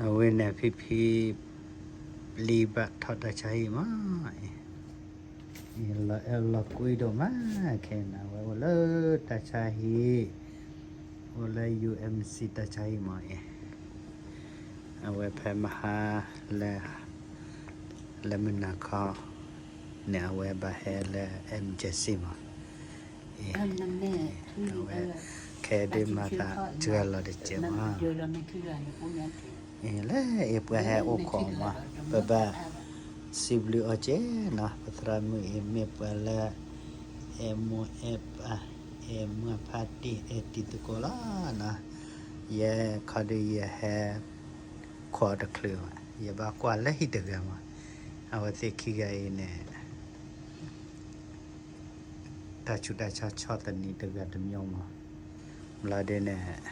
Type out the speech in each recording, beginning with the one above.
အဝဲန့ၣ်ဖံဖံ ပျံၤဘၣ်ထီၣ်တၢ်ဆါဟံၣ်မး, လီၤအဲၣ်လီၤကွံဒိၣ်မး, ခဲအံၤန့ၣ် အဝဲအိၣ်လၢတၢ်ဆါဟံၣ်, အိၣ်လၢ ယူႇအမ်ၣ်ၣ်သီၣ် တၢ်ဆါဟံၣ်မးအံၤ, အဝဲဖဲမဟါလၢ လၢမုၢ်နၤခီ န့ၣ် အဝဲဘၣ်ဟဲလၢ အမ်ၣ်ၣ်စၢၣ်စံၣ်မး, အဝဲ ခဲဒုးမၤသးစှၤလီၤတစဲးမး, လၢအံၤပှၤဟဲအိၣ်ခိးမး, ပဘၣ်စံးဘျုးအီၤကဲနီၤ, ပသရၣ်မုၣ်အံၤမ့ၢ်ပှၤလၢ အဲၣ်မိၢ်အဲၣ်ပၢ်, အဲၣ်မုၢ်ဖါတံၢ် အဲၣ်တံၤသကိးလီၤနီၤ, ယဲခီဒုးယဟဲ ခိးတချုးဘၣ်, ယဘၣ်ကွၢ်လၢဟံၣ်တဂၤမး, အဝဲသ့ၣ်ခံဂၤအံၤန့ၣ် တၢ်ဆူးတၢ်ဆါဆီၣ်သနံးတဂၤတမံၤမး, ဘျီဒုန့ၣ်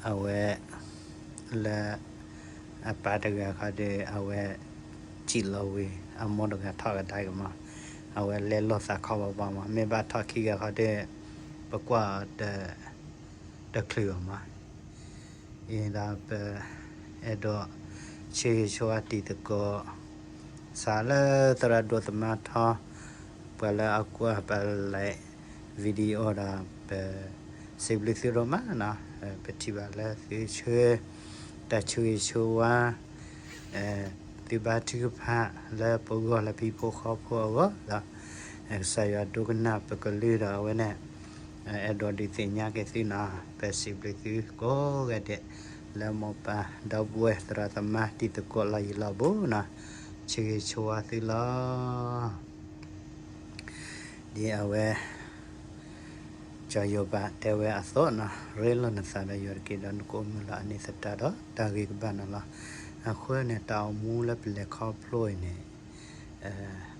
အဝဲ လၢ အပၢ်တဂၤခီဒုး အဝဲ စံၣ်လီၤဝံၤ အမိၢ်တဂၤထီၣ်ကဒါက့ၤမး, အဝဲလဲၤလိာ်သးခီဘၣ်ဘၣ်မး, မ့ၢ်ဘၣ်ထီၣ်ခံဂၤခီဒုး ပကွၢ်အီၤ တချုးအီၤမး, အံၤဒီးပ အဲၣ်ဒိး ဆၢဂ့ၤဆၢဝါတံၤသကိး စးလၢသရၣ်ဒိၣ်သမါထီ ပှၤလၢအကွၢ်ပ like video ဒီး ပ စံးဘျုးသုဒိၣ်မးနီၤ, ပထံၣ်ဘၣ်လၢသုဆှၢ တၢ်ဆၢဂ့ၤဆၢဝါ သုဘါထုကဖၣ်လၢပဂီၢ်လၢဟံၣ်ဖိဃီဖိအဂီၢ်ဒီး ကစၢ်ယွၤဒိကနၣ်ပကလုၢ်ဒီးအဝဲန့ၣ် အဲၣ်ဒိးဒုးသ့ၣ်ညါက့ၤသုနီၤ, ပစံးဘျုးသုကိးဂၤဒဲး လၢမိၢ်ပၢ်ဒီပုၢ်ဝဲၢ်သရၣ်သမါတံၤသကိးလီၤယံၤလီၤဘူးနီၤ, ဆၢဂ့ၤဆၢဝါသုလီၤ. ဒ်အဝဲ စီၤယိၤဘးတဲဝဲအသိးနီၤ, ရ့လိာ်နသးဒီးယွၤတက့ၢ်, ဒီးနကအိၣ်မုာ်လီၤအန့ၣ်သတးဒီး တၢ်ဂ့ၤကဘၣ်နၤလီၤ. အဃိန့ၣ် တၢ်အိၣ်မူလၢပလဲၤခီဖျိအံၤန့ၣ်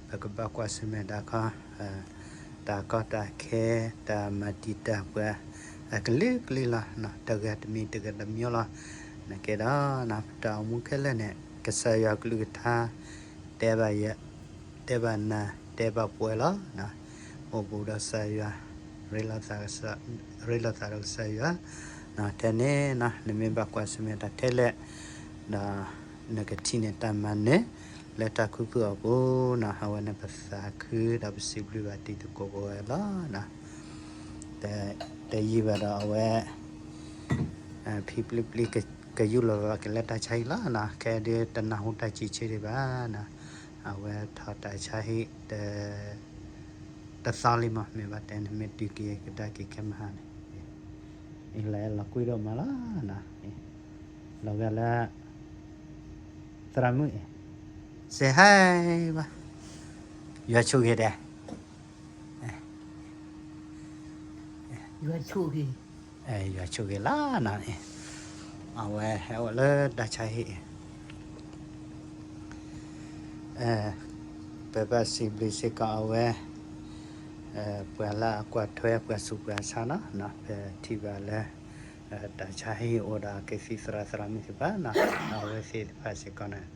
ပကဘၣ်ကွၢ်ဆၢၣ်မဲာ်တၢ်ခီ တၢ်ကီတၢ်ခဲ တၢ်မၤတံာ်တာ်ပှၤ အကလုာ်ကလုာ်လီၤ. တဂၤတမံၤတဂၤတမံၤလီၤ. နကဲဒီး ပတၢ်အိၣ်မူခဲလၢာ်န့ၣ် ကစၢ်ယွၤကလုၢ်ကထါ တဲဘၣ်ယၤ တဲဘၣ်နၤ တဲဘၣ်ပှၤလီၤ. အိၣ်ဘူးဒီးကစၢ်ယွၤ ရ့လိာ်သးဒီးကစၢ်ယွၤ ထဲန့ၣ် နမ့ၢ်ဘၣ်ကွၢ်ဆၢၣ်မဲာ်တၢ်ထဲလဲၣ် ဒီး နကထံၣ်န့ၢ်တၢ်မၤနၢၤ လၢတၢ်ခူသူၣ်အပူၤနီၤ. အဝဲန့ၣ်ပသးခုဒီးပစံးဘျုးဘၣ်တံၤသကိးပဝဲလီၤ. တယံာ်ဘၣ်ဒီးအဝဲ ဖံပျံၤပျံၤ ကယူၢ်လီၤဘၣ်က့ၤလၢတၢ်ဆါဟံၣ်လီၤ. ခဲဒုးတနၢ်ဟူတၢ်စံးဆၢဒံးဘၣ်နီၤ. အဝဲထီၣ်တၢ်ဆါဟံၣ် တသီလံမး မ့ၢ်ဘၣ်တဲန့ၣ် မ့ၢ်တုၤက့ၤကဒါက့ၤခဲမဟါန့ၣ် အံၤလီၤအဲၣ်လီၤကွံဒိၣ်မးလီၤ. လီၤဂာ်လၢ သရၣ်မုၣ်အံၤ စဲးဟဲဘၣ် ယွၤဆိၣ်ဂ့ၤဒဲး ယွၤဆိၣ်ဂ့ၤလီၤနီၤ. အဝဲဟဲအိၣ်လၢတၢ်ဆါဟံၣ်အံၤ ပဘၣ်စံးဘျုးစ့ၢ်ကီးအဝဲ ပှၤလၢအကွၢ်ထွဲပှၤဆူးပှၤဆါနီၤ. ပထံၣ်ဘၣ်လၢ တၢ်ဆါဟံၣ်အိၣ်ဒီးကသံၣ်သရၣ်သရၣ်မုၣ်သ့ၣ်တဖၣ်နီၤ. အဝဲသ့ၣ်တဖၣ်စ့ၢ်ကီးန့ၣ်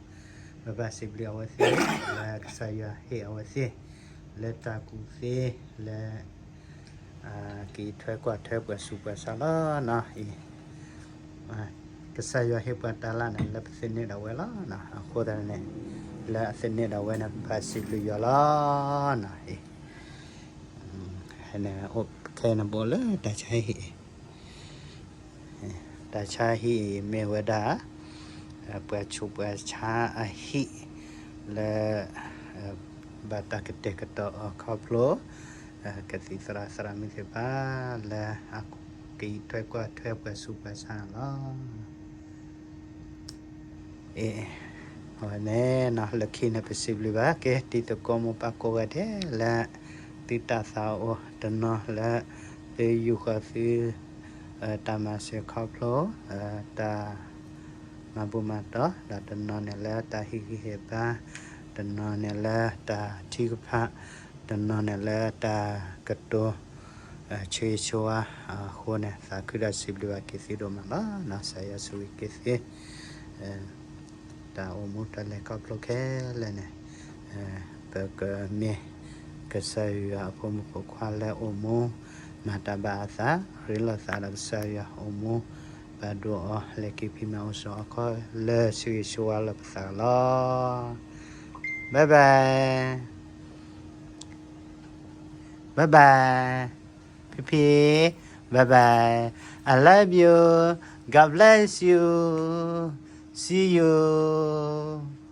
ပဘၣ်စံးဘျုးအဝဲသ့ၣ် လၢကစၢ်ယွၤဟ့ၣ်အဝဲသ့ၣ် လၢတၢ်ကူၣ်သ့ လၢ က့ၤထွဲကွၢ်ထွဲပှၤဆူးပှၤဆါလီၤနီၤ. အံၤ ကစၢ်ယွၤဟ့ၣ်ပှၤတၢ်လၢ်န့ၣ် လၢပသန့ၤဒၣ်ဝဲလီၤ. အဃိသတးန့ၣ် လၢအသန့ၤဒၣ်ဝဲန့ၣ် ပဘၣ်စံးဘျုးယွၤလီၤနီၤ. အံၤ ခဲန့ၣ်အိၣ်လၢတၢ်ဆါဟံၣ်အံၤ တၢ်ဆါဟံၣ်အံၤမ့ၢ်ဝဲဒၣ် ပှၤဆူးပှၤဆါအဟံၣ် လၢ ဘၣ်တၢ်ကတဲာ်ကတီၤအီၤခီဖျိ ကသံၣ်သရၣ်သရၣ်မုၣ်သ့ၣ်တဖၣ် လၢအက့ၤထွဲကွၢ်ထွဲပှၤဆူးပှၤဆါန့ၣ်လီၤ. အဝဲန့ၣ် လၢခံန့ၣ် ပစံးဘျုးဘၣ်က့ၤ တံၤသကိးမိၢ်ပၢ်ကိးဂၤဒဲးလၢ သုတၢ်သးအိၣ်တနီၤလၢ သုယူာ်ဃီၤသု တၢ်မၤစၢၤခီဖျိ တၢ် မၤဘူၣ်မၤတီၤ ဒီးတနီၤန့ၣ်လၢတၢ်ဟ့ၣ်ဂံၢ်ဟ့ၣ်ဘါ တနီၤန့ၣ်လၢတၢ်ထုကဖၣ် တနီၤန့ၣ်လၢတၢ်ကတိၤ ဆၢဂ့ၤဆၢဝါအဃိန့ၣ် သးခုဒီးစံးဘျုးဘၣ်က့ၤသုဒိၣ်မးလီၤ. ကစၢ်ယွၤဆိၣ်ဂ့ၤက့ၤသု တၢ်အိၣ်မူတၢ်လဲၤခီဖျိခဲလၢာ်န့ၣ် ပကမ့ၢ်ကစၢ်ယွၤအဖိမုၣ်ဖိခွါလၢအိၣ်မူ မၤတၢ်ဘၣ်အသး ရ့လိာ်သးဒီးကစၢ်ယွၤအိၣ်မူ ပ အဒိၣ်အီၤ လဲၤက့ၤဖံးမၤအိၣ်စီၤအခီၣ်လၢဆံဂ့ၤဆံဝါလၢပသးလီၤ. Bye bye. Bye bye. P P. Bye bye. I love you. God bless you. See you.